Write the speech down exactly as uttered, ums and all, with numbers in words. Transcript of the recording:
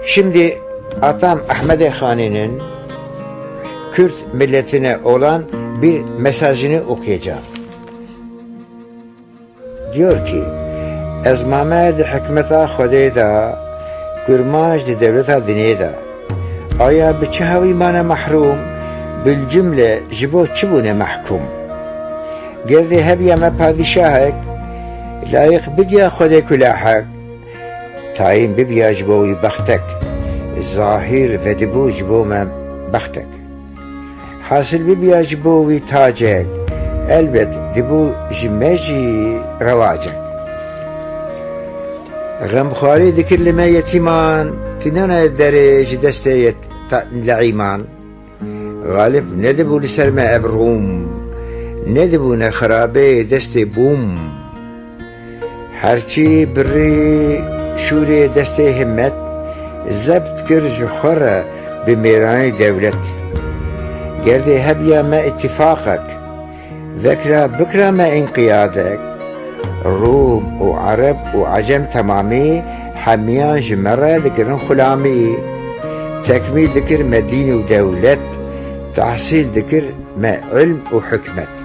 Şimdi Atam Ahmedê Xanî'nin Kürt milletine olan bir mesajını okuyacağım. Diyor ki, Ez mame di hikmeta Xwedê de, kurmanc di dewleta dinê de. Aya bi çi hawî mane mehrûm, bilcumle ji bo çi bûne mehkûm? Gerdê hebiya me padîşahek, layiq bidiya Xwedê kulahek, tayîn bibiya ji bo wî bextek, zahîr vedibû ji bo me bextek. Hasil bibiya ji bo wî tacek, elbet dibû ji me jî rewacek. Xemxwarî dikir li me yetîman, tînene derê ji destê yet-, ta-, leîman. Xalib nedibû li ser me ev Rûm, nedibûne xirabê destê Bûm. Herçî birî şûrê destê himmet, zebt kir ji xwe re bi mêranê dewlet. Gerdê hebiya me îtîfaqek, vekra bikra me înqiyadek, Rûm û Ereb û Ecem temamî hemiyan ji me re dikirin xulamî. Tekmîl dikir me dîn û dewlet, tehsîl dikir me ilm û hikmet.